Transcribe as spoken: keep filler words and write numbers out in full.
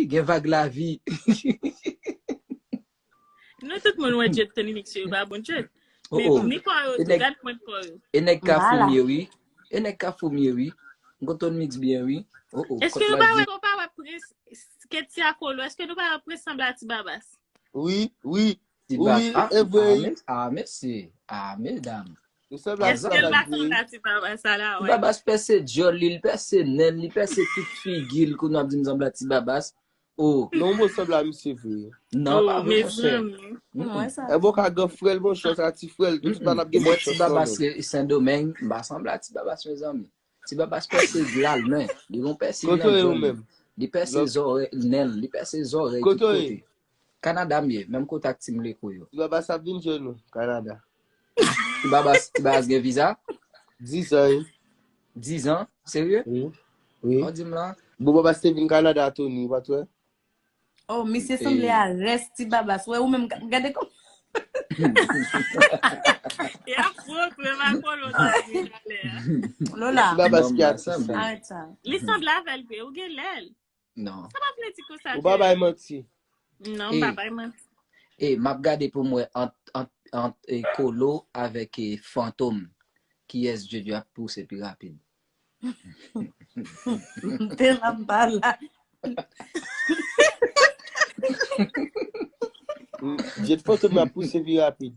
Gen vag lavi. Nou tout moun wè Jet Tony Mix yo pa bon Jet. Oh, Men oh. Ni kò yo E tou, nèg- gad pwent kò yo. E nèg ka Voilà. Foumye wi. E nèg ka Foumye wi. M konn Tony Mix byen wi. Oh, oh. Èske nou pa wè, nou pa wè Prince, Ketia Colo, èske nou pa wè Prince sanble a Ti Babas? Wi, wi. Ti Wi, Babas. e vre. Ah, mes- ah, mesye. Ah, medam. Nou sanble a Ti Èske l pa Babas, wi. sanble a Ti Babas sa la, Ti wè? Babas pèse djòl li, li pèse nèn, li pèse tout figi l, kounye a ap di m sanble a Ti Babas. Oh, Non, mwen sanble a misye vre. non, pa Oh, vre, monchè. mezanmi. Mm-mm. Mwen sa. E bon ka gen frè l, monchè, sa ti frè l, tout pa n ap gen Mwen chans Ti Babas ansanm. Sendomeng, m pa sanble a Ti Babas, mezanmi. Ti Babas pèse glal, men. Li gon pèse Kote nan w ye ou jòn. menm? Li pèse Lòk. Zòrèy, nen, li pèse zòrèy tout Kote w ye? Kote. Kanada m ye, menm kote ak Ti Mleko yo. Ti Babas ap vin jwenn nou, Kanada. Ti Babas, Ti Babas gen viza? Dis an, wi. Dis an? Serye? Wi. Wi. Ou di m la? Bon, Babas te vin Kanada a Tony, ou pa t wè? Oh, misye sanble a rès Ti Babas. Wè, ou menm, gade kòm. Y ap pran prè makolo nan talè a. Lola, Ti Babas Non, ki m pa atis sa. sanble. Arèt sa. Li sanble avè l vre, ou gen lèl. Non. Sa pa vle di konsa Ou ke pa bay manti. Non, m pa bay manti. E m ap gade pou m wè ant, ant, ant e, Kolo avèk e, Fantom. Kiyès Jet ap pouse pi rapid? M te la, m pa la. Jet Fantom ap pouse pi rapid.